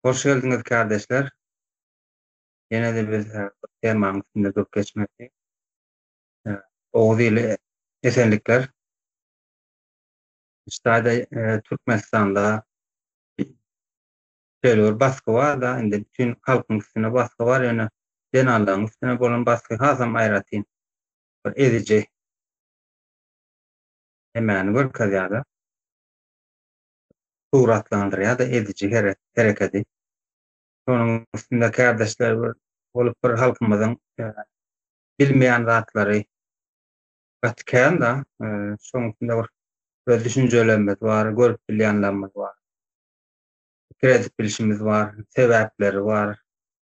Hoş geldiňiz kärdeşler. Ýene-de biz e, bu temanyň üstünde durup geçmekçi. E, Oguz ili esenlikler. Ştaýda e, Türkmenistanda şeýle bir basgy bar-da, indi bütün halkyň üstüne basgy bar, ýöne zenanlaryň üstüne bolan basgy hasam aýratyn bir eziji hemäni görkezýär-de. Suratlandyrýar-da eziji herekedi. Şonuň üstünde kärdeşler bir bolup bir halkymyzyň e, bilmeýän zatlary gaty kän-da, e, şonuň üstünde bir öz düşünjelerimiz bar, görüp bilýänlerimiz bar. Pikir edip bilşimiz bar, sebäpleri bar.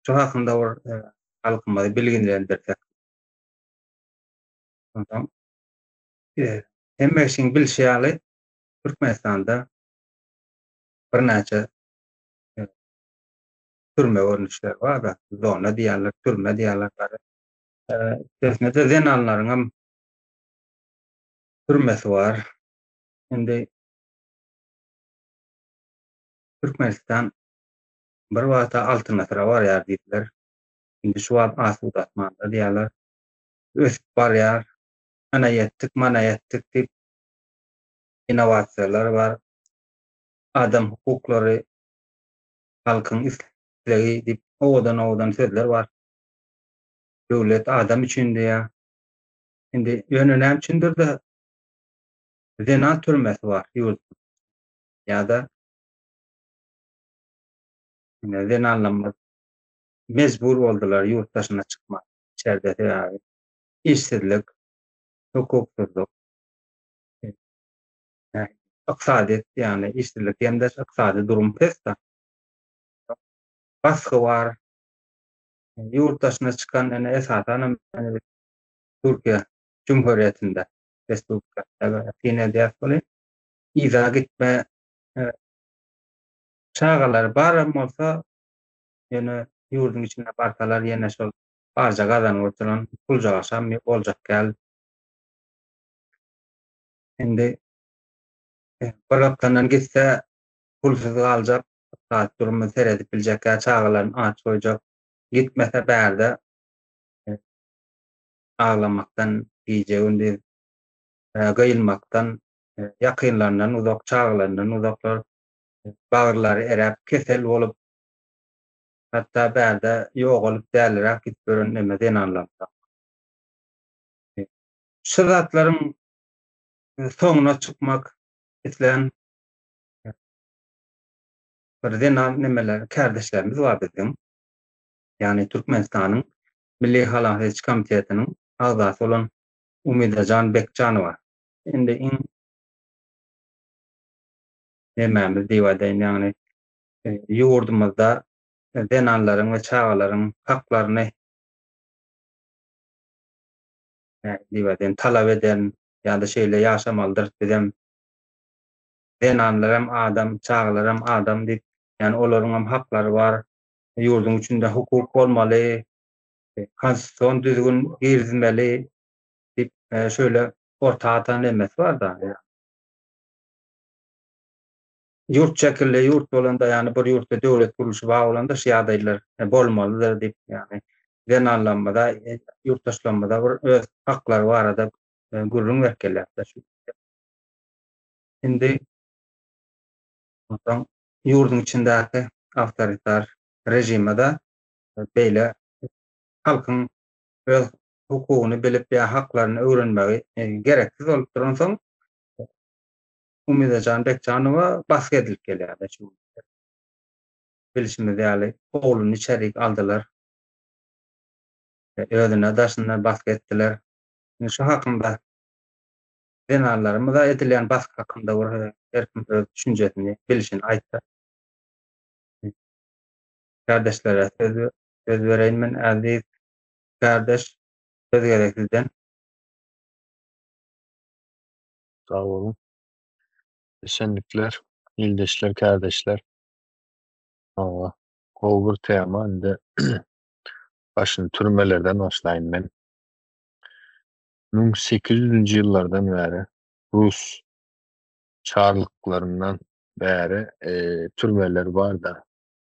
Şu hakynda bir e, halkymyzy bilgilendirsek. Onsoň hemme kişiň bilşi ýaly Türkmenistanda birnäçe türme görnüşleri bar-da, zona diýýärler, türme diýýärler. Üstesine-de zenanlaryň hem türmesi bar. Indi Türkmenistan bir wagta altyn asyra barýar diýdiler. Indi şu wagt asuda asmanda diýýärler. Ösüp barýar. Ana ýetdik, mana ýetdik diýip innowasiýalar bar. Adam hukuklary halkyň islegi diýip owadan-owadan sözler bar. Döwlet adam üçin diýýär. Indi ýöne näme üçindir-de zenan türmesi bar ýurtda. Ýa-da ine zenanlarymyz mejbur boldular ýurt daşyna çykmak içerde sebäbi işsizlik, hukuksyzlyk, ykdysadyýet ýagny işsizlik hem-de ykdysady durum pes-de. Basgy bar. Ýurt daşyna çykan ene esasan hem Türkiýe Cumhuriyetinde respublikasynda syn edýäs muny. Yza gitme çagalary baram bolsa ýöne ýurduň içinde barsalar ýene şol barja gazanyp oturan puljagaşam boljak däl. Indi bir gapdandan gitse pulsuz galjak, ykdysady durumy seredip biljek ýa çagalaryny aç goýjak. Gitmese bärde aglamakdan gije-gündiz gyýylmakdan ýakynlaryndan uzak, çagalaryndan uzaklar, bagyrlary eräp kesel bolup, hatda bärde ýogalyp däliräp gidip ýören neme zenanlar bar. Şu zatlaryň soňuna çykmak islän bir zenan nemeler kärdeşlerimiz bar biziň. Ýagny Türkmenistanyň Milli halas ediş komitetiniň agzasy bolan Umidajan Bekjanowa. Indi iň nemämiz diýip aýdaýyn, ýagny ýurdumyzda zenanlaryň we çagalaryň haklaryny diýip aýdaýyn, talap eden ýa-da şeýle ýaşamalydyrys bizem zenanlar hem adam, çagalar hem adam diýip, ýagny olaryň hem haklary bar, ýurduň içinde hukuk bolmaly, konstitusion düzgün girizmeli diýip, şöyle orta atan emesi bar-da. Ýurt şekilli ýurt bolanda, ýagny bir ýurtda döwlet gurluşy bar bolanda şu ýagdaýlar bolmalydyr diýip, ýagny zenanlarymyza, ýurtdaşlarymyza bir öz haklary barada gürrüň berip gelýär şu. Indi onsoň ýurduň içindäki awtoritar režime-de beýle halkyň öz hukugyny bilip ýa haklaryny öwrenmegi gereksiz bolup duransoň Umidajan Bekjanowa basgy edilip gelýär şu bilşimiz ýaly ogluny içerik aldylar. Özüne daşyndan basgy etdiler. Indi şu hakynda zenanlarymyza edilýän basgy hakynda bir her kim öz düşünjesini, bilşini aýtsa. Kardeşlere söz, söz bereýin men äziz kardeş söz gerek sizden. Sag boluň. Esenlikler, ildeşler, kärdeşler. Hawa, gowy bir tema. Indi başyny türmelerden başlaýyn men. 1800-nji ýyllardan bäri rus çarlyklaryndan bäri e, türmeler barda.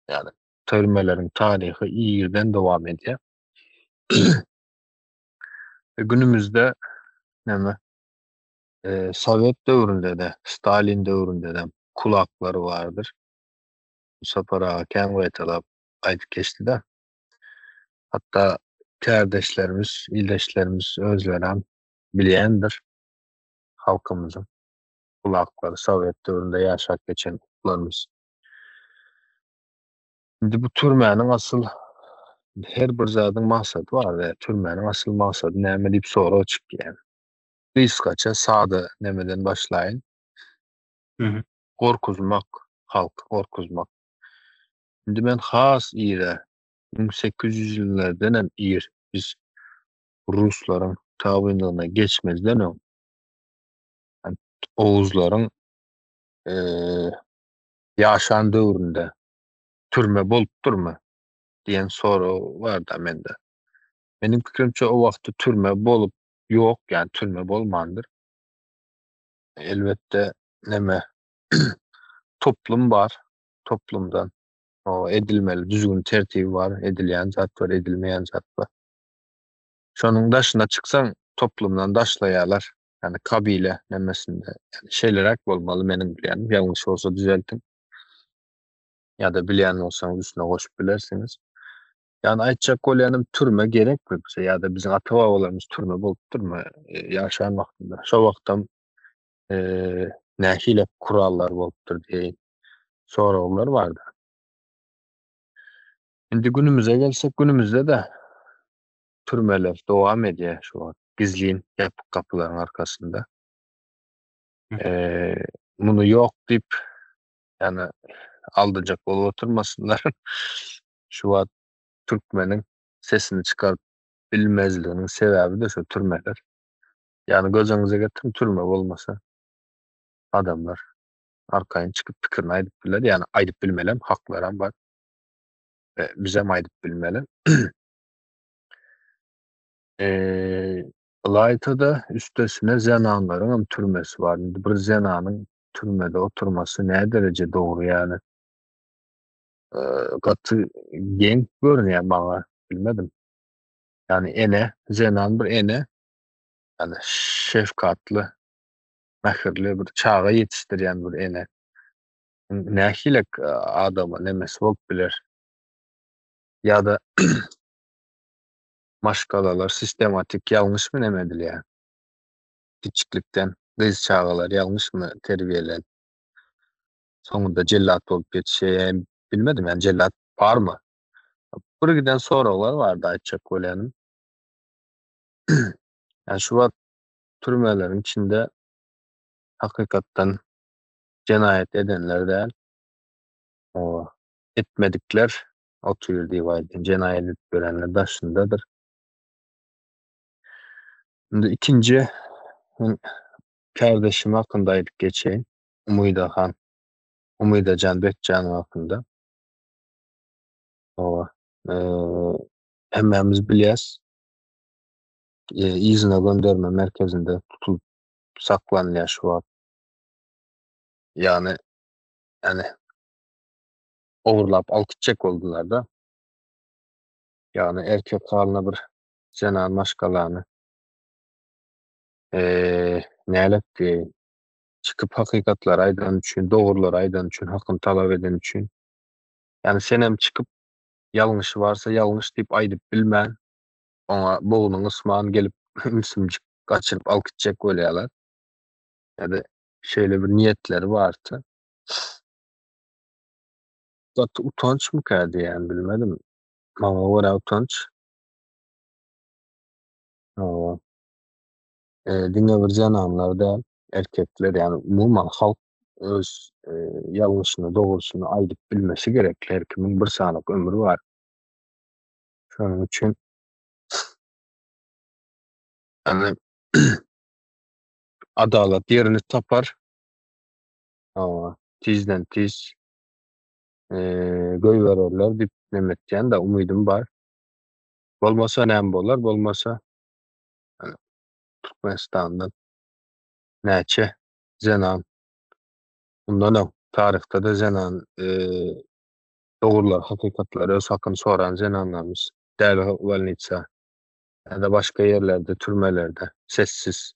Ýagny türmeleriň taryhy irden dowam edýär. Günümizde näme Sowet döwründe-de, Stalin döwründe-de kulaklar bardyr. Sapar aga kän gaýtalap aýdyp geçdi-de. Hatda kärdeşlerimiz, ildeşlerimiz özlerem bilýändir halkymyzyň kulaklary sowet döwründe ýaşap geçen larymyz. Indi bu türmäniň asyl her bir zadyň maksady bar we türmäniň asyl maksady näme diýip sorag çykýar. Gysgaça sada nemeden başlaýyn. Gorkuzmak, halky gorkuzmak. Indi men has ire, 1800 ýyllardan hem ir biz ruslaryň tabynlygyna geçmezden öň oguzlaryň ýaşan döwründe türme bolupdyrmy diýen sorag barda mende. Meniň pikirimçe o wagtda türme bolup ýok, ýani türme bolmandyr. Elbetde neme toplum bar, toplumdan o edilmeli düzgün tertibi bar, edilýän zat bar, edilmeýän zat bar. Şonuň daşyna çyksaň toplumdan daşlaýarlar. Ýani kabile nemesinde. Ýani şeýleräk bolmaly meniň bilýänim. Ýalňyş bolsa düzeltiň. Ýa-da bilýän bolsaňyz üstüne goşup bilersiňiz. Ýani aýtjak bolýanym türme gerekmi bize ýa-da biziň ata-babalarymyz türme bolupdyrmy ýaşan wagtynda? Şo wagtam nähili kurallar bolupdyr diýen soraglar bardy. Indi günümize gelsek, günümizde-de türmeler dowam edýär şu wagt gizlin ýapyk gapylaryň arkasynda. Muny ýok diýip, ýani aldajak bolup oturmasynlar. Şu wagt türkmeniň sesini çykaryp bilmezliginiň sebäbi-de şu türmeler. Ýani göz öňüňize getiriň, türme bolmasa adamlar arkaýyn çykyp pikirini aýdyp biler, ýani aýdyp bilmelem, haklaram bar. Bizem aýdyp bilmeli. Ylaýta-da üstesine zenanlaryňam türmesi bar. Indi bir zenanyň türmede oturmasy nädereje dogry ýaly? Gaty geň görünýär maňa, bilmedim. Ýagny ene, zenan bir ene, ýagny şefkatly, mähirli bir çaga ýetişdirýän bir ene. Nähilek adama nemesi bolup biler? Ýa-da maşgalalar sistematik ýalňyşmy neme edilýär? Kiçiklikden gyz çagalar ýalňyşmy terbiýelen? Soňunda jellat bolup ýetişýär. Bilmedim, ýani jellat barmy? Bir giden soraglar bardy aýtjak bolýanym. Ýani şu wagt türmeleriň içinde hakykatdan jenaýat edenler däl, o etmedikler otyr diýip aýdýan, jenaýat edip ýörenler daşyndadyr. Indi ikinji men kärdeşim hakynda aýdyp geçeýin. Umyda han, Umydajan Bekjanowa hakynda. Hawa, hemmämiz bilýäs. Yzyna gönderme merkezinde tutulyp saklanylýar şu wagt. Ýagny, ýani ogurlap alyp gitjek boldular-da. Ýagny erkek halyna bir zenan maşgalany nälet diýeýin, çykyp hakykatlary aýdany üçin, dogrulary aýdany üçin, hakyny talap edeni üçin. Ýagny senem çykyp ýalňyşy barsa ýalňyş diýip aýdyp bilmän, oňa bognuňy ysman gelip ümsümjik gaçyryp alyp gitjek bolýarlar. Ýa-da şeýle bir niýetleri bardy. Gaty utançmyka diýýän bilmedim. Maňa görä utanç. Hawa. Diňe bir zenanlar däl, erkekler ýagny umuman halk öz ýalňyşyny, dogrusyny aýdyp bilmesi gerek. Her kimiň bir sanyk ömri bar. Şonuň üçin ýagny adalat ýerini tapar. Hawa, tizden tiz goýbererler diýip neme etýän-de umydym bar. Bolmasa näme bolar? Bolmasa Türkmenistandan näçe zenan mundan öň taryhda-da zenan. Dogrular, hakykatlar, öz hakyny soran zenanlarymyz däli bolnitsa ýa-da başga ýerlerde, türmelerde sessiz,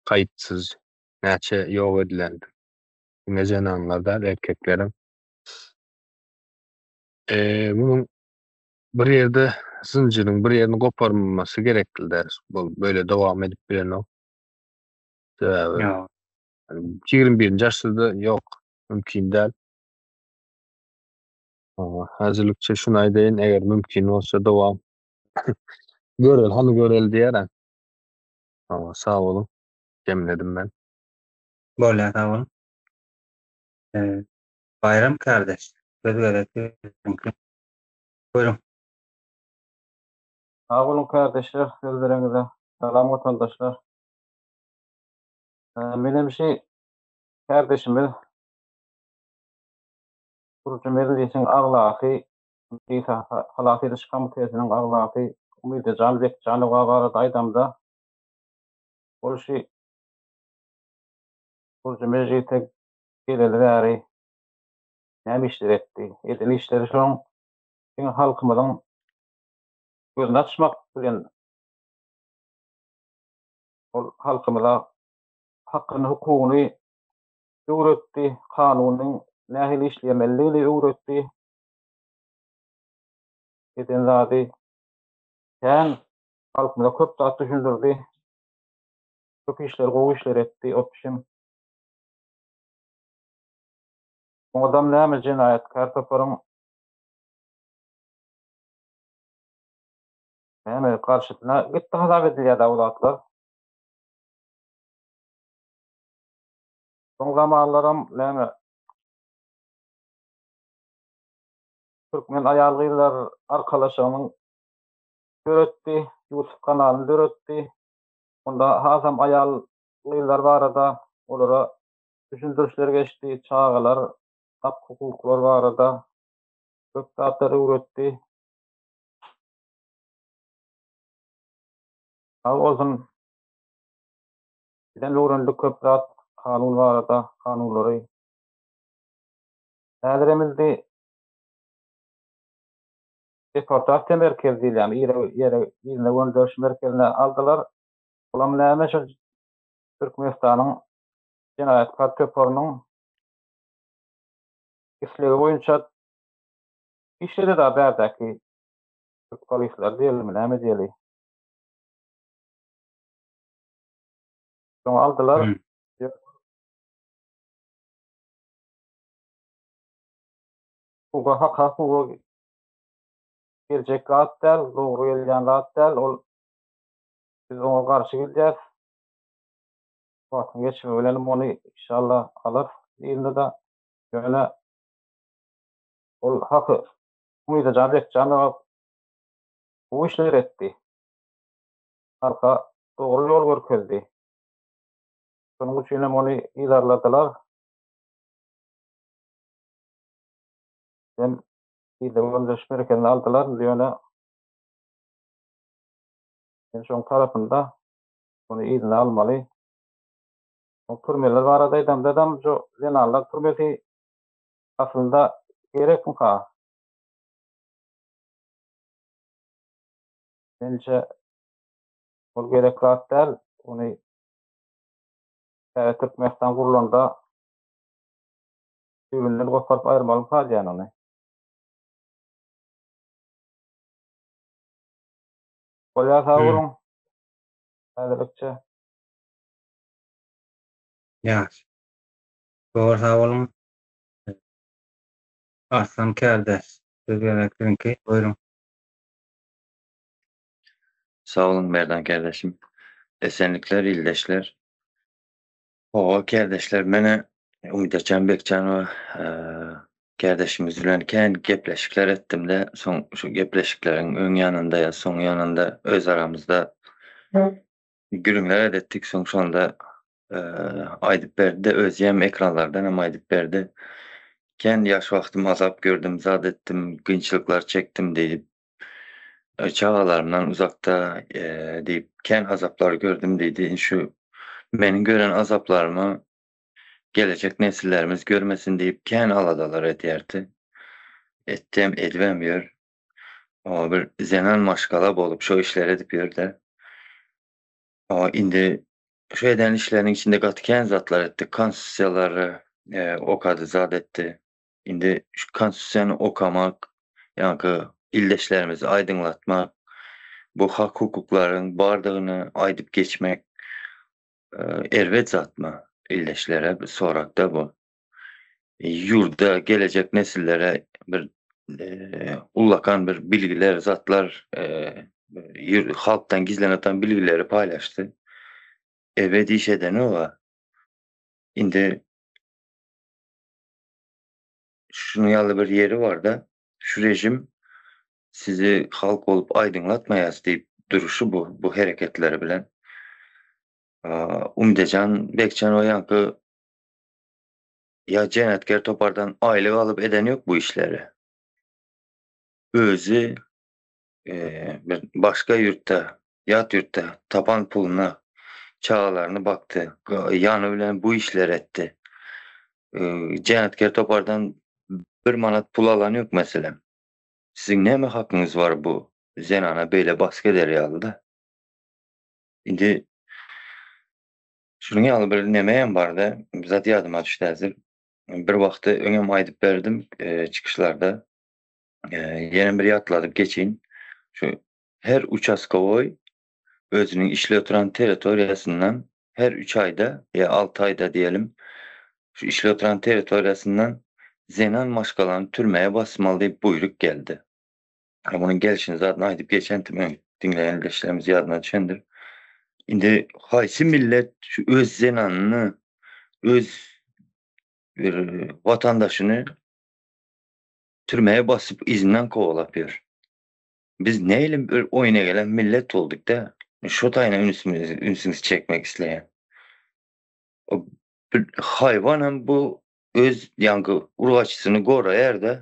gaýypsyz näçe ýok edilendir. Diňe zenanlar däl, erkeklerem. Eee, munuň bir ýerde zynjyryň bir ýerini goparmasy gerekli däl. Bu böyle dowam edip bilenok. Sebäbi Ýok. 21-nji asyrda ýok, mümkin däl. Hawa, häzirlikçe şuny aýdaýyn, eger mümkin bolsa dowam. Göreli, hany göreli diýer-ä. Hawa, sag boluň. Jemledim men. Bolýar, sag boluň. Baýram kardeş, söz gezek siziňki. Buyurun. Sag boluň kardeşler söz bereňize. Salam watandaşlar. Menem şi kardeşimiz Gurujy mejlisiň agzasy, Milli halas ediş komitetiniň agzasy Umydajan Bekjanowa barada aýdamda, ol şi Gurujy mejlise geleli bäri näme işler etdi? Eden işleri şoň diňe halkymyzyň gözüni açmak bilen ol halkymyza hakyny, hukugyny öwretdi, kanunyň nähili işlemelidigini öwretdi. Eden zady kän, halkymyza köp zat düşündirdi. Köp işler, gowy işler etdi, opşim. Oňadam näme jenaýatkär toparyň näme garşysyna gitdi hasap edilýär-dä bu zatlar. Soň zamanlaram näme Türkmen aýal-gyzlar arkalaşygynyň döretdi, YouTube kanalyny döretdi. Onda hasam aýal-gyzlar barada olara düşündirişler geçdi, çagalar hak-hukuklar barada köp zatlar öwretdi. Sag bolsun. Bizem öwrendik köp zat kanun barada, kanunlary. Häzirem indi deportasiýa merkezi diýilýän ýere ýere yzyna gönderiş merkezine aldylar. Olam näme şu Türkmenistanyň jenaýatkar toparynyň islegi boýunça işledi da bärdäki türk polisleri diýelimi näme diýeli. Şoňa aldylar. Hukuga haka hukuga geljek zat däl, dogry gelýän zat däl. Ol biz oňa garşy gidýäs. Wagtyň geçmegi bilen ony inşallah alarys yzyna-da. Ýöne ol haky Umydajan Bekjanowa gowy işler etdi. Halka dogry ýol görkezdi. Şonuň üçin hem ony yzarladylar. Hem yza gönderiş merkezine aldylar. Ýöne men şoň tarapynda ony yzyna almaly. O türmeler barada aýdamda-da şu zenanlar türmesi aslynda gerekmika? Mençe ol gerek zat däl. Ony täze Türkmenistan gurlanda düýbünden goparyp aýyrmalymyka diýýän ony. Bolýar sag boluň. Häzirlikçe. Ýagşy. Bor sag boluň. Arslan kärdeş, söz gezek siziňki, buýruň. Sag boluň Merdan kärdeşim. Esenlikler ildeşler. Hawa kärdeşler menä Umydajan Bekjanowa kärdeşimiz bilen kän gepleşikler etdimde soň şu gepleşikleriň öň ýanynda ýa soň ýanynda öz aramyzda gürrüňler etdik soň şonda aýdyp berdi-de özem ekranlardan hem aýdyp berdi. Kän ýaş wagtym azap gördüm zat etdim kynçylyklar çekdim diýip Çagalarymdan uzakda diýip kän azaplar gördüm diýdi. Şu meniň gören azaplarymy gelejek nesillerimiz görmesin diýip kän aladalar edýärdi. Etdi hem edibem ýör. O bir zenan maşgala bolup şo işleri edip ýör-de. O indi şu eden işleriniň içinde gaty kän zatlar etdi. Konstitusiýalary e, okady, zat etdi. Indi şu konstitusiýany okamak, ýaňky ildeşlerimizi aýdyňlatmak, bu hak-hukuklaryň bardygyny aýdyp geçmek e, erbet zatmy ildeşlere bir sorakda bu. Ýurda gelejek nesillere bir e, ullakan bir bilgiler, zatlar e, halkdan gizlenip atan bilgileri paýlaşdy. Erbet iş edeni ola. Indi şunuň ýaly bir ýeri bar-da, şu rejim sizi halk bolup aýdyňlatmaýas diýip duruşy bu, bu hereketleri bilen. Umdejan Bekjan o ýaňky ýa jenaýatkär topardan aýlyk alyp eden ýok bu işleri. Özi bir başga ýurtda, ýat ýurtda tapan puluna çagalaryny bakdy, ýany bilen bu işleri etdi. Jenaýatkär topardan bir manat pul alan ýok meselem. Siziň näme hakyňyz bar bu zenana beýle basgy eder ýaly-da? Indi şunuň ýaly bir neme hem barda, zat ýadyma düşdi häzir. Bir wagty öňem aýdyp berdim çykyşlarda. Ýene bir ýatladyp geçeýin. Şu her uçaskowoý özüniň işli oturan territoriýasyndan her 3 aýda ýa 6 aýda diýelim, şu işli oturan territoriýasyndan zenan maşgalany türmeye basmaly diýip buýruk geldi. Munuň gelşini zaten aýdyp geçendim öň, diňleýän ildeşlerimiz ýadyna düşendir. Indi haýsy millet şu öz zenanyny, öz bir watandaşyny türmeye basyp yzyndan kowalap ýör. Biz neýle bir oýuna gelen millet bolduk-da, şo taýyna ünsümizi, ünsüňizi çekmek isleýän. O bir haýwan hem bu öz ýaňky urgaçysyny goraýar-da.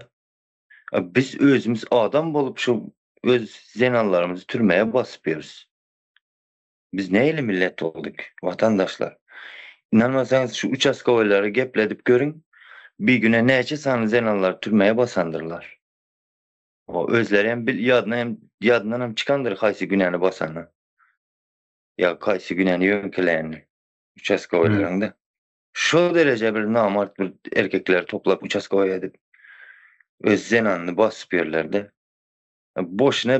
Biz özümiz adam bolup şu öz zenanlarymyzy türmeye basyp ýörüs. Biz neýle millet bolduk, watandaşlar? Inanmasaňyz şu uçaskowoýlary gepledip görüň, bir güne näçe sany zenanlary türmeye basandyrlar. O özleri hem bil ýadyna hem ýadyndan hem çykandyr haýsy günäni basany. Ýa haýsy günäni ýöňkeleýänini uçaskowoýlaryň-da. Şo dereje bir namart bir erkekleri toplap uçaskowoý edip öz zenanyny basyp ýörler-de. Boşuna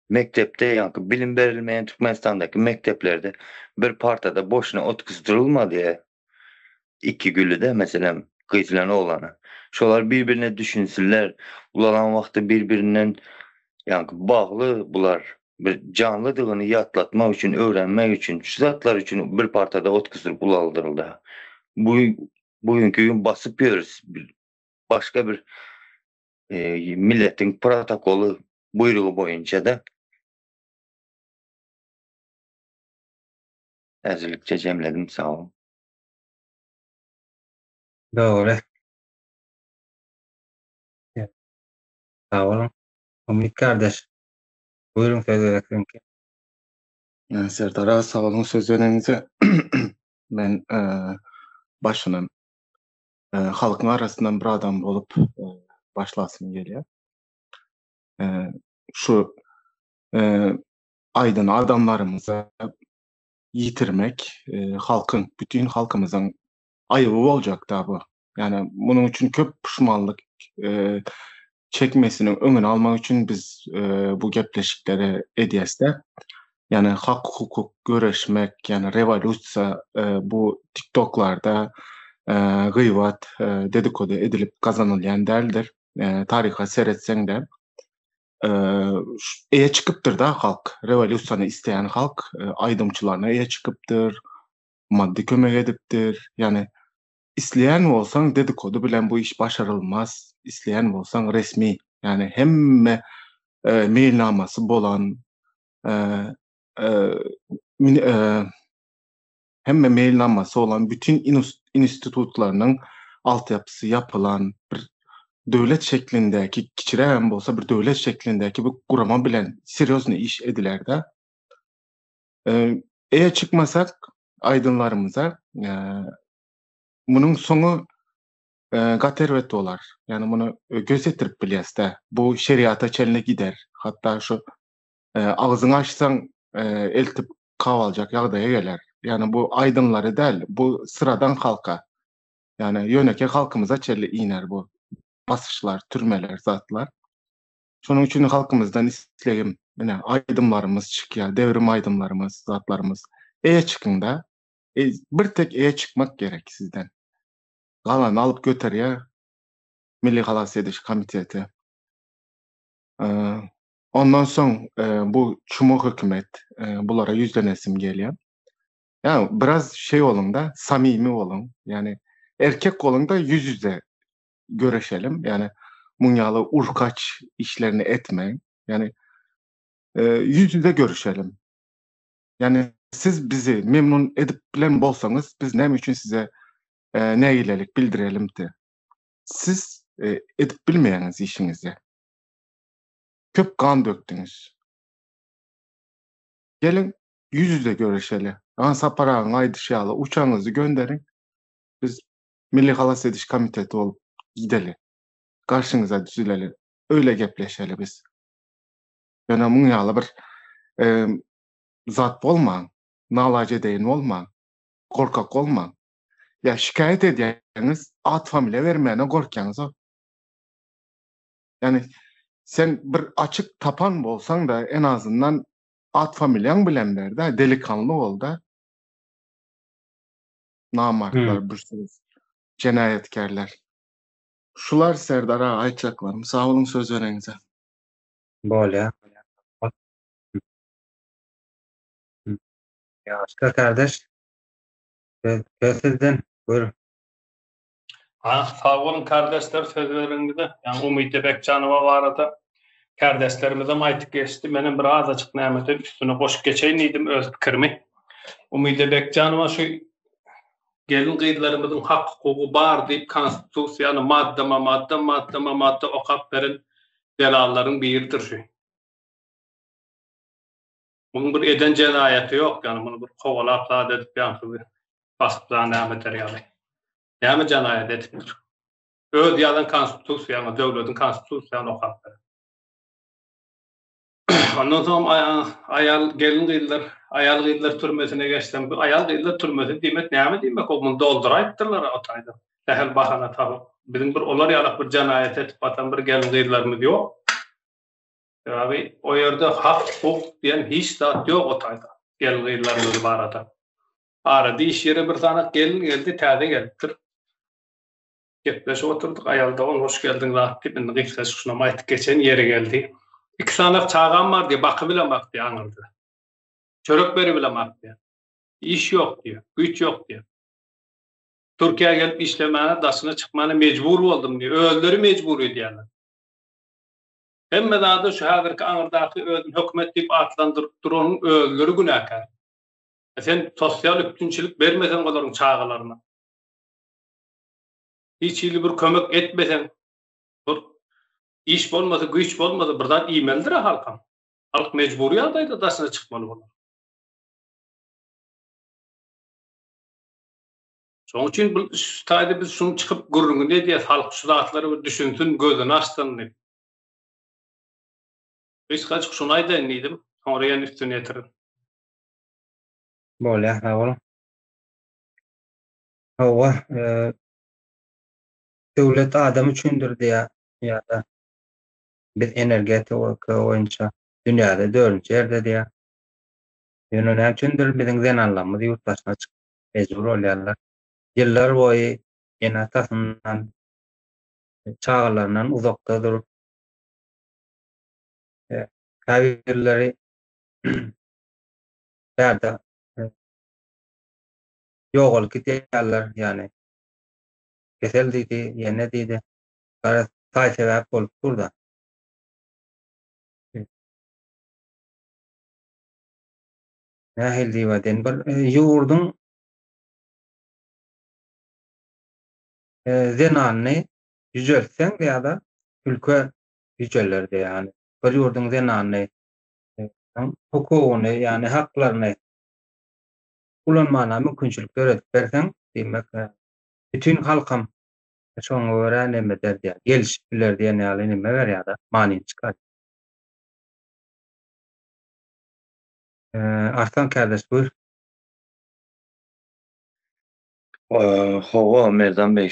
mekdepde ýaňky bilim berilmeýän Türkmenistandaky mekdeplerde bir partada boşuna otuzdurylmady ýa. Iki güli-de meselem gyz bilen oglany. Şolar bir-birine düşünsinler. Ulalan wagty bir-birinden ýaňky bagly bular. Bir janlydygyny ýatlatmak üçin, öwrenmek üçin, şu zatlar üçin bir partada otuzdyryp ulaldyryldy. Bu bugünkü gün basyp ýörüs. Başga bir e, milletiň protokoly buýrugy boýunça-da. Häzirlikçe jemledim, sag boluň. Dogry. Sag boluň. Umyt kardeş. Buyurun söz gezek siziňki. Serdar aga sag boluň söz bereniňize. Men başyndan halkyň arasyndan bir adam bolup başlasym gelýär. Şu aýdan adamlarymyzy ýitirmek halkyň, bütin halkymyzyň aýyby boljakda bu. Ýani munuň üçin köp puşmanlyk çekmesiniň öňüni almak üçin biz bu gepleşikleri edýäs-de. Ýani hak-hukuk göreşmek, ýani rewolýusiýa bu TikToklarda gybat, dedikody edilip gazanylýan däldir. Taryha seretseň-de eýe çykypdyr-da halk, rewolýusiýany isleýän halk aýdymçylaryna eýe çykypdyr, maddy kömek edipdir. Ýani Isleýän bolsaň dedikody bilen bu iş başarylmaz, isleýän bolsaň resmi, ýagny hemme meýilnamasy bolan hemme meýilnamasy bolan bütin institutlarynyň altyapysy ýapylan bir döwlet şeklindäki kiçirägem bolsa bir döwlet şeklindäki bir gurama bilen serýoznyý iş ediler-de. Eýe çykmasak aýdymlarymyza munuň soňy. Gaty erbet bolar. Ýani muny göz ýetirip bilýäs-dä. Bu şeriata çenli gider. Hatda şu agzyňy açsaň eltip kawaljak ýagdaýa geler. Ýani bu aýdynlary däl, bu syradan halka. Ýani ýönekeý halkymyza çenli iner bu basyşlar, türmeler, zatlar. Şonuň üçin halkymyzdan islegim, ine aýdymlarymyz çykýar, dewrim aýdymlarymyz, zatlarymyz. Eýe çykyň-da. Bir tek eýe çykmak gerek sizden. Galany alyp göterýär Milli halas ediş komiteti. Ondan soň bu çumak hökümet bulara ýüzlenesim gelýär. Ýa biraz şey boluň-da, samimi boluň. Ýani erkek boluň-da ýüz-ýüze göreşelim. Ýani muň ýaly urkaç işlerini etmäň. Ýani ýüz-ýüze görüşelim. Ýani siz bizi memnun edip bilen bolsaňyz, biz näme üçin size nägilelik bildirelim-de? Siz edip bilmeýäňiz işiňizi. Köp gan dökdüňiz. Geliň, ýüz-ýüze görüşeli. Ana Sapar agaň aýdyşy ýaly, uçagyňyzy gönderiň. Biz Milli halas ediş komiteti bolup gideli. Garşyňyza düzüleli. Öýle gepleşeli biz. Ýöne muň ýaly bir zat bolmaň. Nalajedeýin bolmaň. Gorkak bolmaň. Ýa şikaýat edýäňiz, at familiýa bermäne gorkýaňyz-a. Ýani sen bir açyk tapan bolsaň-da en azyndan at familiýaň bilen ber-de, delikanly bol-da. Namartlar bir söz. Jenaýatkärler. Şular Serdar aga aýtjaklarym. Sag boluň söz bereňize. Bolýa. Ýaşka kardeş. Söz sizden. Buyurun. Ah, sag boluň kardeşler söz bereňize. Ýa Umyt Bekjanowa barada kardeşlerimizem aýtyp geçdi. Menem bir azajyk nämede üstüne goşup geçeýin diýdim öz pikirimi. Umyda Bekjanowa şu gelin-gyzlarymyzyň hak-hukugy bar diýip konstitusiýany maddama-madda, maddama-madda okap beren delallaryň biridir şu. Munuň bir eden jenaýaty ýok, ýagny muny bir kowalap zat edip ýaňky bir basyp zat näme eder ýaly. Näme jenaýat edipdir? Öz ýazan konstitusiýaňy, döwletiň konstitusiýany okap beren. Ondan soň aýal gelin-gyzlar, aýal-gyzlar türmesine geçsem, bu aýal-gyzlar türmesi diýmek näme diýmek, o muny dolduraýypdyrlar o taýda. Sähel bahana tapyp. Biziň bir olar ýalak bir jenaýat edip batan bir gelin-gyzlarymyz ýok. Sebäbi o ýerde hak-hukuk diýen hiç zat ýok o taýda gelin-gyzlarymyz barada. Arada iş ýere bir sanak gelin geldi, täze gelipdir. Gepleşip oturdyk, aýal dogan hoş geldiň zat diýip, indi gysgajyk şunam aýtyp geçen ýeri geldi. Iki sanak çagam bar diýýär, bakybilemok diýýär aňyrda. Çörek beribilemok diýýär. Iş ýok diýýär, güýç ýok diýýär. Türkiýä gelip işlemäne, daşyna çykmana mejbur boldum diýýär. Özleri mejbur edýärler. Hemme zada şu häzirki aňyrdaky özüni hökümet diýip atlandyryp duranyň özleri günäkär. E sen sosial üpjünçilik bermeseň olaryň çagalaryna. Hiç hili bir kömek etmeseň, bir iş bolmasa, güýç bolmasa bir zat iýmelidir-ä halkam. Halk mejbury ýagdaýda daşyna çykmaly bolar. Şonuň üçin bu şu taýda biz şuny çykyp gürrüňini edýäs, halk şu zatlara bir düşünsin, gözüni açsyn diýip. Gysgajyk şuny aýdaýyn diýdim, soňra ýene üstüni ýetirin. Bolýar, sag boluň. Hawa, döwlet adam üçindir diýýär ýa-da biz energetika boýunça dünýäde dördünji ýerde diýýär. Ýöne näme üçindir biziň zenanlarymyz ýurt daşyna çykyp mejbur bolýarlar. Ýyllar boýy ene-atasyndan, çagalaryndan uzakda durup, käbirleri bärde ýogalyp gidýärler, ýagny kesel diýdi, ýene diýdi. Garaz, saý-sebäp bolup dur-da. Nähili diýip aýdaýyn, bir e, ýurduň e, zenanyny ýüjeltseň ýa-da ülke ýüjeler diýýär. Ýagny bir ýurduň zenanyny e, hukugyny, ýagny haklaryny ulanmana mümkinçilik döredip berseň, diýmek, e, bütin halkam Şoňa görä neme eder diýýär. Gelişip biler diýen ýaly neme berýär-de, manyny çykarýar. Arslan kärdeş buýr. Hawa, Merdan beg,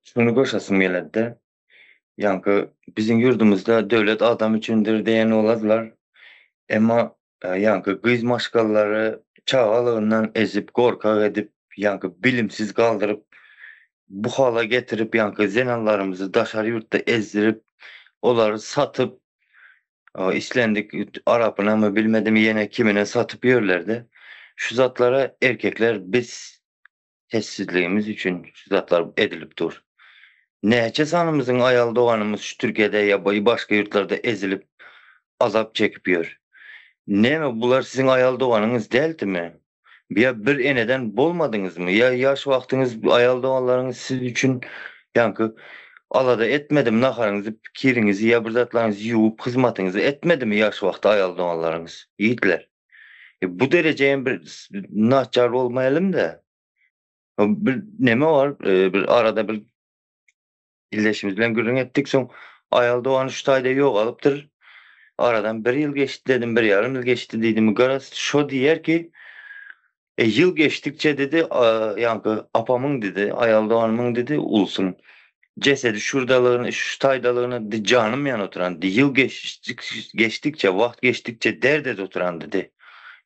şuny goşasym geledi-de. Ýaňky biziň ýurdumyzda döwlet adam üçindir diýen boladylar. Emma ýaňky gyz maşgalalary çagalygyndan ezip, gorkak edip, ýaňky bilimsiz galdyryp, bu hala getirip, ýaňky zenanlarymyzy daşary ýurtda ezdirip, olary satyp, islendik arapynamy bilmedim ýene kimine satyp ýörler-de. Şu zatlara erkekler biz Sessizligimiz üçin şu zatlar edilip dur. Näçe sanymyzyň aýal doganymyz şu Türkiýede ýa başga ýurtlarda ezilip azap çekip ýör. Näme bular siziň aýal doganyňyz dältimi? Ýa bir eneden bolmadyňyzmy? Ýa ýaş wagtyňyz aýal doganlaryňyz siz üçin ýaňky alada etmedimi naharyňyzy kiriňizi ýa bir zatlaryňyzy ýuwup hyzmatyňyzy etmedimi ýaş wagty aýal doganlaryňyz? Ýigitler. E, bu derece hem bir naçar bolmaýalym-da. Bir neme bar, e, bir arada bir illeşimiz bilen gürrüň etdik, soň aýal dogany şu taýda ýogalypdyr. Aradan bir ýyl geçdi dedim, bir ýarym ýyl geçdi diýdim. Garaz, şo diýer ki, e, ýyl geçdikçe dedi, ýaňky apamyň dedi, aýal doganymyň dedi, ulsuň jesedi şurdalygyny, şu taýdalygyny di janym ýan oturan di. Ýyl geçdikçe, wagt geçdikçe dert edip oturan dedi.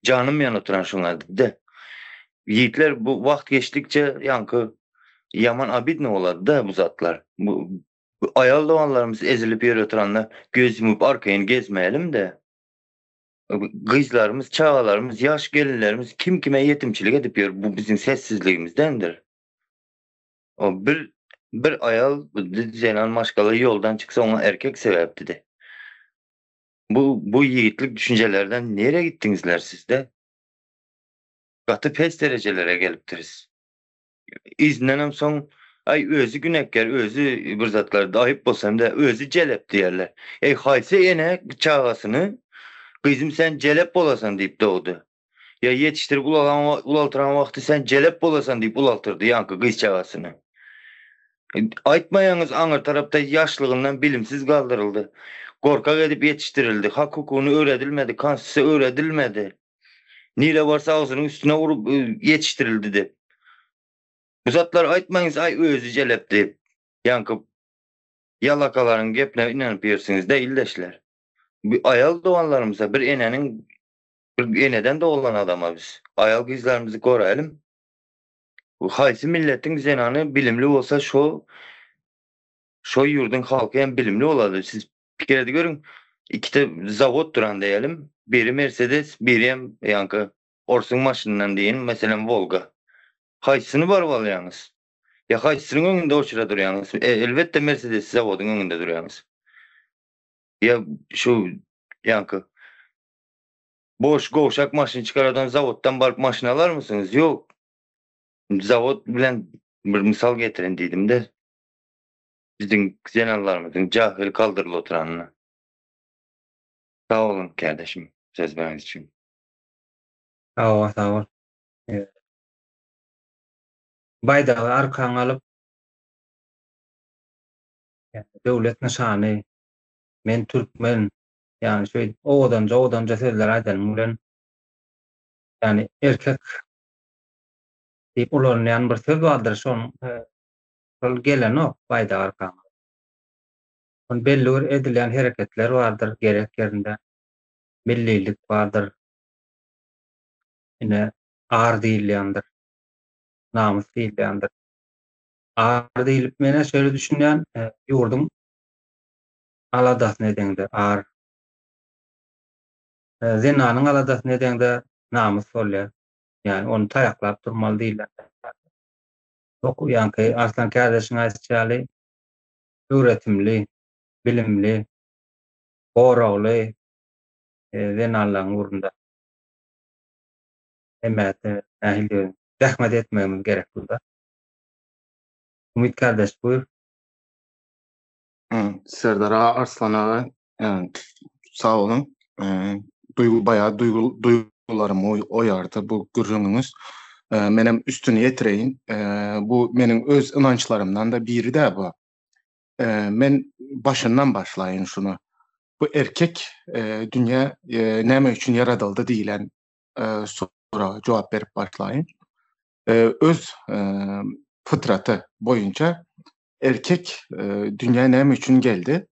Janym ýan oturan şuňa dedi. Ýigitler bu wagt geçdikçe ýaňky ýaman obidno bolady-da bu zatlar. Bu aýal doganlarymyz ezilip ýör oturanda göz ýumup arkaýyn gezmälim-de. Gyzlarymyz, çagalarymyz, ýaş gelinlerimiz kim kime ýetimçilik edip ýör bu biziň sessizligimizdendir. O bir bir aýal zenan maşgala ýoldan çyksa oňa erkek sebäp didi. Bu bu ýigitlik düşünjelerden nirä gitdiňizler sizde? Gaty pes derejelere gelipdiris. Yzyndanam soň aý özi günäkär özi bir zatlar aýyp bolsa hem-de özi jelep diýerler. Eý haýsy ene çagasyny gyzym sen jelep bolasan diýip dogdy. Ýa ýetişdirip ulalan ulaltyran wagty sen jelep bolasan diýip ulaltyrdy ýaňky gyz çagasyny. Aýtmaýaňyz aňyr tarapda ýaşlygyndan bilimsiz galdyryldy. Gorkak edip ýetişdirildi. Hak hukugyny öwredilmedi, konstitusiýa öwredilmedi. Nirä barsa agzynyň üstüne urup ýetişdirildi diýip. Bu zatlary aýtmaýyňyz aý özi jelep diýip. Ýaňky ýalakalaryň gepine ynanyp ýörsüňiz-dä ildeşler. Bu aýal doganlarymyza bir eneniň Bir eneden doglan adama biz. Aýal gyzlarymyzy goraýlym. Haýsy milletiň zenany bilimli bolsa şo şo ýurduň halky hem bilimli bolady. Siz pikir edip görüň. Ikide zawod duran diýelim. Biri Mercedes, biri hem ýaňky orsuň maşynyndan diýin, meselem Wolga. Haýsysyny baryp alýaňyz? Ýa haýsysynyň öňünde oçura durýaňyz? E, elbetde Mercedes zawodyň öňünde durýaňyz. Ýa şu ýaňky Boş, gowşak maşyn çykaradan zawoddan baryp maşyn alarmysyňyz? Ýok. Zawod bilen bir mysal getirin diýdim-de. Biziň zenanlarymyzyň jahyl galdyrylyp oturanyny. Sag boluň kärdeşim söz bereniz üçin. Sag bol, sag bol. Baýdagy arkaňa alyp, döwlet nyşany, men türkmen, Ýagny şeýdip owadanja-owadanja sözler aýdanyň bilen, ýagny erkek diýip ulanylýan bir söz bardyr, şonuň şol gelenok baýdak arkaňa. Ony belli bir edilýän hereketler bardyr gerek ýerinde. Millilik bardyr. Ine, ar diýilýändir. Namys diýilýändir. Ar diýlip men-ä şeýle düşünýän, ýurduň aladasyny edeňde ar, zenanyň aladasyny edeňde namys bolýar. Ýagny ony taýaklap durmaly diýilýär. Ok, ýaňky Arslan kärdeşiň aýdyşy ýaly öwretimli, bilimli, goragly zenanlaryň ugrunda hemmäsi nähili diýeýin, zähmet etmegimiz gerek bunda. Umyt kardeş buýur. Serdar aga, Arslan aga, sag boluň. Duýgy baýagy duýgy duýgularymy oýardy bu gürrüňiňiz. Menem üstüni ýetireýin. Bu meniň öz ynançlarymdan-da biri-dä bu. Men başyndan başlaýyn şuny. Bu erkek dünýä näme üçin ýaradyldy diýlen soraga jogap berip başlaýyn. Öz fytraty boýunça erkek dünýä näme üçin geldi?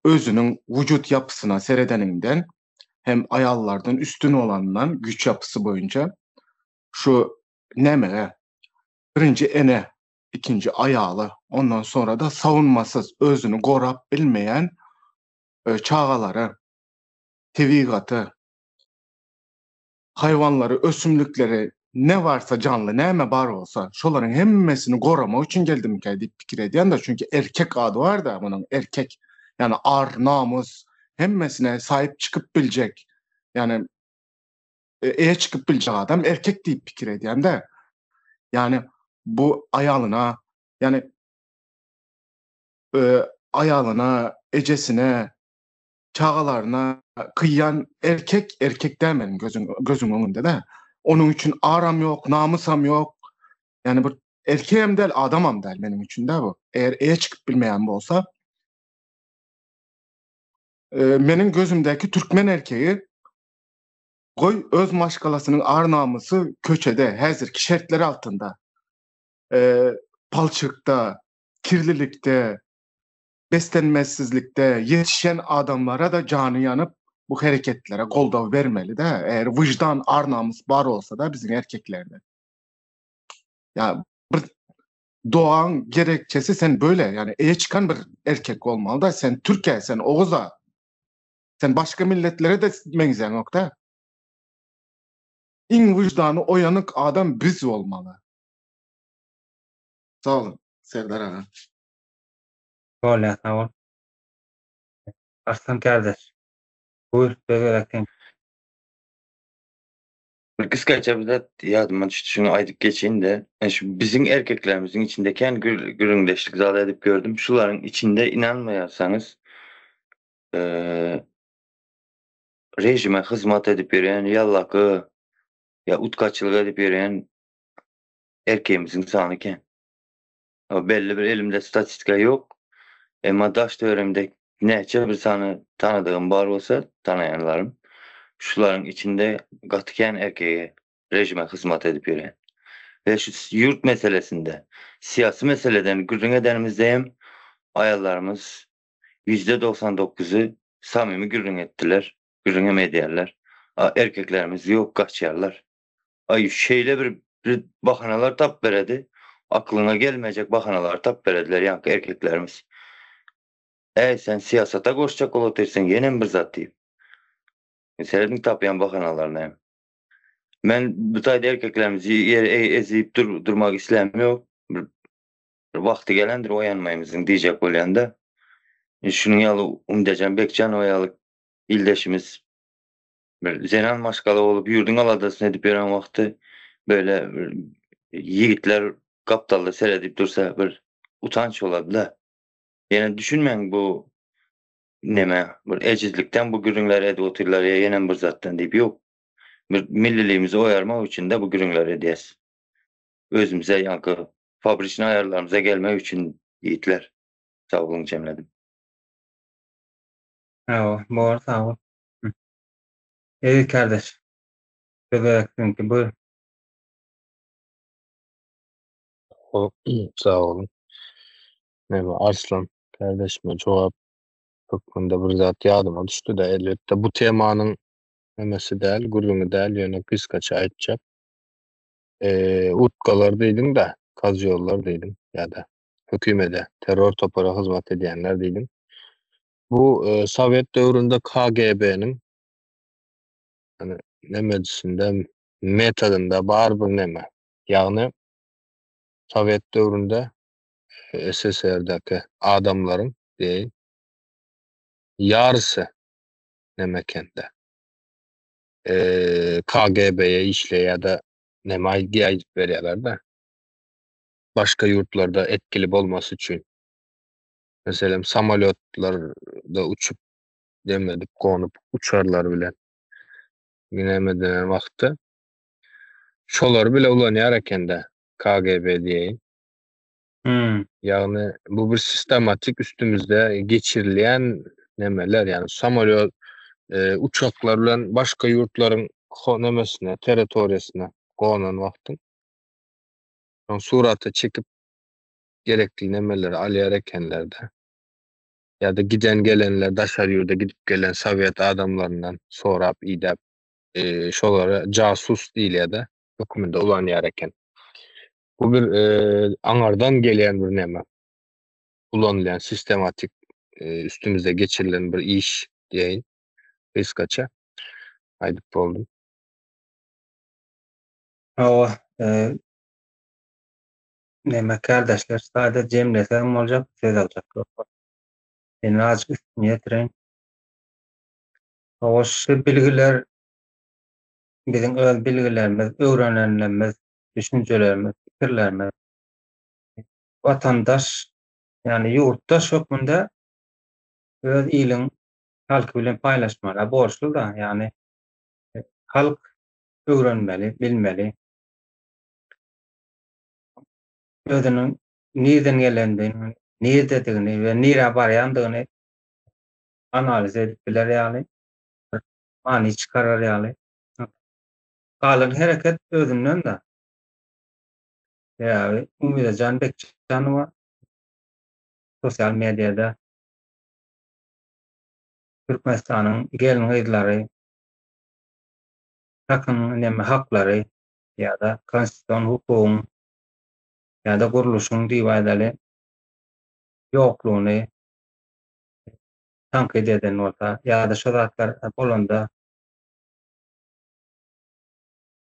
Özüniň wujut ýapysyna seredeniňden hem aýallardan üstün bolanyndan güýç ýapysy boýunça şu nämege birinji ene ikinji aýaly, ondan sonra-da sawunmasyz, özüni gorap bilmeýän çagalary, tebigaty, haýwanlary, ösümlikleri, ne barsa janly, näme bar bolsa, şolaryň hemmesini goramak üçin geldimikä diýip pikir edýän-de, çünki erkek ady bar-da munuň, erkek, ýagny ar, namys, hemmesine saýyp çykyp biljek, ýagny eýe çykyp biljek adam erkek diýip pikir edýän-de. Ýagny bu aýalyna, ýagny aýalyna, ejesine, çagalaryna kyýan erkek erkek däl meniň gözüm gözüň öňünde-de. Onuň üçin aram ýok, namysam ýok. Ýagny bir erkegem däl, adamam däl meniň üçin-de bu. Eger eýe çykyp bilmeýän bolsa, meniň gözümdäki türkmen erkegi Goý, öz maşgalasynyň ar-namysy köçede, häzirki şertler altynda, palçykda, kirlilikde, beslenmezsizlikde ýetişen adamlara-da jany ýanyp, bu hereketlere goldaw bermeli-dä, eger wyždan, ar-namys bar bolsa-da biziň erkeklerde. Ýa bir dogaň gerekçesi sen böyle, ýani eýe çykan bir erkek bolmaly-da, sen türk-ä, sen oguz-a. Sen başga milletlere-de meňzäňok-da. Iň wyždany oýanyk adam biz bolmaly. Sag boluň, Serdar aga. Bolýar sag bol. Arslan kardeş. Buyur söz gezek seň. Bir gysgaça bir zat ýadyma düşdi şuny aýdyp geçeýin-de. Şu biziň erkeklerimiziň içinde kän gürrüňdeşlik zat edip gördüm. Şularyň içinde ynanmaýarsaňyz režime hyzmat edip ýören ýallaka ýa utgaçylyk edip ýören erkegimiziň sany kän. Belli bir elimde statistika ýok. Emma daş töweregimde näçe bir sany tanadygym bar bolsa, tanaýanlarym, şularyň içinde gaty kän erkege režime hyzmat edip ýören. We şu ýurt meselesinde, syýasy meseleden gürrüň edenimizde hem aýallarymyz 99%-y samimi gürrüň etdiler, gürrüň hem edýärler. A erkeklerimiz ýok gaçýarlar. Aý şeýle bir bir bahanalar tap beredi. Aklyňa gelmejek bahanalar tap berediler ýaňky erkeklerimiz. Äý sen syýasata goşjak bolup otyrsyň ýenem bir zat diýip. Serediň tapýan bahanalaryna hem. Men bu taýda erkeklerimizi ýere ezip dur durmak isläm ýok. Bir Bir wagty gelendir oýanmaýymyzyň diýjek bolýanda. Şunuň ýaly Umdejan Bekjanowa ýaly ildeşimiz bir zenan maşgala bolup ýurduň aladasyny edip ýören wagty böyle bir ýigitler gapdalda seredip dursa bir utanç bolady-da. Ýene düşünmäň bu neme bir ejizlikden bu gürrüňleri edip otyrlar ýa ýenem bir zatdan diýip ýok. Bir milliligimizi oýarmak üçin-de bu gürrüňleri edýäs. Özümize ýaňky Fabriçni aýarlarymyza gelmek üçin ýigitler. Sag boluň jemledim. Hawa, bor sag bol. Eziz kardeş. Söz gezek siziňki buyur. Sag boluň. Neme Arslan kardeşime jogap hökmünde bir zat ýadyma düşdi-de, elbetde bu temanyň nemesi däl, gürrüňi däl, ýöne gysgaça aýtjak. Utgalar diýdiň-de, kazýollar diýdiň ýa-da hökümede, terror topara hyzmat edýänler diýdiň. Bu sowet döwründe KGB-niň ýagny nemejisinde, metodynda bar bir neme. Ýagny sowet döwründe SSR-däki adamlaryň diýeýin ýarysy neme eken-de. KGB-ye işleýär ýa-da näme aýdyp berýärler-de. Başga ýurtlarda etgili bolmasy üçin. Meselem, samolýotlarda uçup, dem edip, gonup uçarlar bilen näme edenen wagtda. Şolary bile ulanýar ekende KGB diýeýin. Hmm. Ýagny bu bir sistematik üstümizde geçirilýän nemeler, ýagny samolýot, e, uçaklar bilen başga ýurtlaryň nemesine, territoriýasyna gonan wagtyň soň surata çekip gerekli nemeleri alýar ekenler-de. Ýa-da giden gelenler daşary ýurda gidip gelen sowet adamlaryndan sorap idäp e, şolara jasus diýilýär-de, hökmünde ulanýar eken. Bu bir e, aňardan gelýän bir näme. Ulanylýan sistematik e, üstümizde geçirilen bir iş diýeýin. Gysgaça aýdyp boldum. Hawa, e, näme kardeşler sada jemlesem boljak, söz aljak ýok. Men azajyk üstüni ýetireýin. Hawa, şu bilgiler biziň öz bilgilerimiz, öwrenenlerimiz, düşünjelerimiz, pikirlerimiz watandaş, ýagny ýurtdaş hökmünde öz iliň halky bilen paýlaşmaga borçly-da, ýagny halk öwrenmeli, bilmeli. Özüniň nirden gelendigini, nirdedigini we nirä barýandygyny analiz edip biler ýaly, many çykarar ýaly. Galan hereket özünden-de. Sebäbi Umydajan Bekjanowa sosial mediada Türkmenistanyň gelin-gyzlary hakyň neme haklary ýa-da konstitusion hukugyň ýa-da gurluşyň diýip aýdaly ýoklugyny tankyt eden bolsa ýa-da şo zatlar bolanda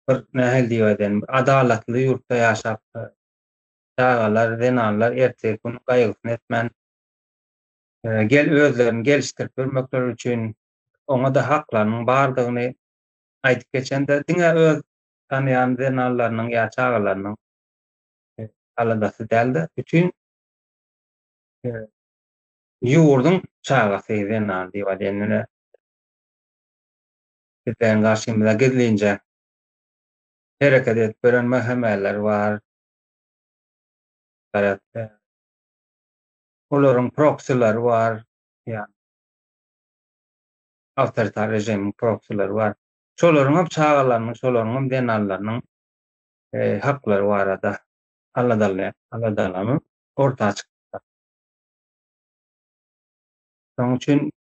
bir nähili diýip aýdaýyn, bir adalatly ýurtda ýaşap, çagalar, zenanlar ertirki günüň gaýgysyny etmän, gel özlerini gelişdirip ýörmekleri üçin oňa-da haklarynyň bardygyny aýdyp geçende, diňe öz tanaýan zenanlarynyň ýa çagalarynyň aladasy däl-de, bütin ýurduň çagasy, zenany diýip aýdaýyn. Ine, Bizden garşymyza gizlinje hereket edip ýören MHM-ler bar. Olaryň proksileri bar. Ýa awtoritar režimiň proksileri bar. Şolaryň hem çagalarynyň, şolaryň hem zenanlarynyň e, haklary barada aladaly, aladalanyp orta çykdy. Şonuň üçin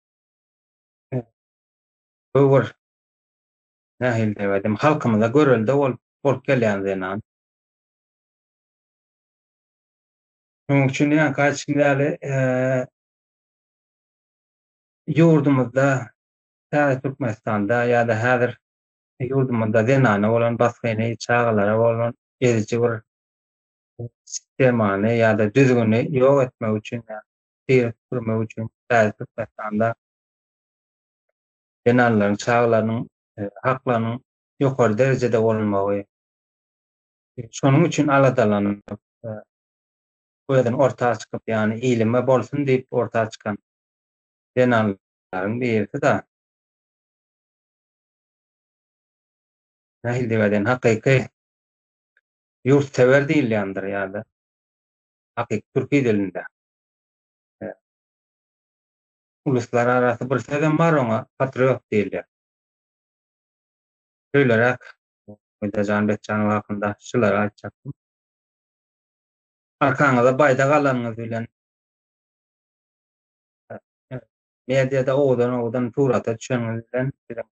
e, Bu bir nähili diýip aýdayym, halkymyza görelde bolup bolup gelýän zenan. Şonuň üçin ýaňky aýdyşym ýaly, ýurdumyzda, täze Türkmenistanda ýa-da häzir ýurdumyzda zenana bolan basgyny, çagalara bolan eziji bir sistemany ýa-da düzgüni ýok etmek üçin, syryp süpürmek üçin täze Türkmenistanda zenanlaryň, çagalarynyň haklarynyň ýokary derejede bolmagy, şonuň üçin aladalanyp, özüni orta çykyp, ýagny ilime bolsun diýip orta çykan zenanlaryň birisi-de. Nähili diýip aýdaýyn, hakyky ýurtsewer diýilýändir ýa-da hakyky türki dilinde. Uluslararasy bir sözem bar oňa patriot diýilýär. Şeýleräk Umydajan Bekjanowa hakynda şulary aýtjakdym. Arkaňyza baýdak alanyňyz bilen mediada owadan-owadan surata düşeniňiz bilen siziň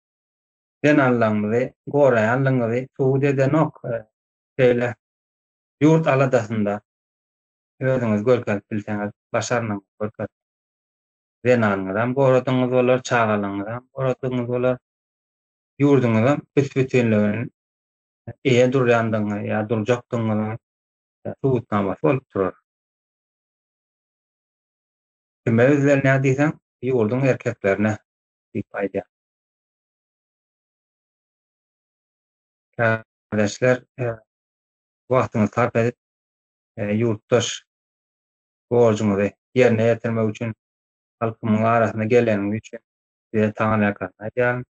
zenanlaryňyzy goraýanlygyňyzy subut edenok. Şeýle ýurt aladasynda özüňizi görkezip bilseňiz, başarnygyňyzy görkezseňiz. Zenanyňyzam goradygyňyz bolar, çagalaryňyzam goradygyňyz bolar. Ýurduňyzam büs-bütinligini eýe durýandygyňy ýa durjakdygyňyzyň subutnamasy bolup durar. Kime ýüzlenýär diýseň, ýurduň erkeklerine diýip aýdýar. Kärdeşler, wagtyňyzy sarp edip, ýurtdaş borjuňyzy ýerine ýetirmek üçin halkymyň arasyna geleniňiz üçin size taňryýalkasyn aýdýaryn.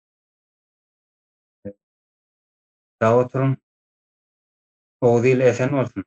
Sag oturyň. Oguz ili esen bolsun.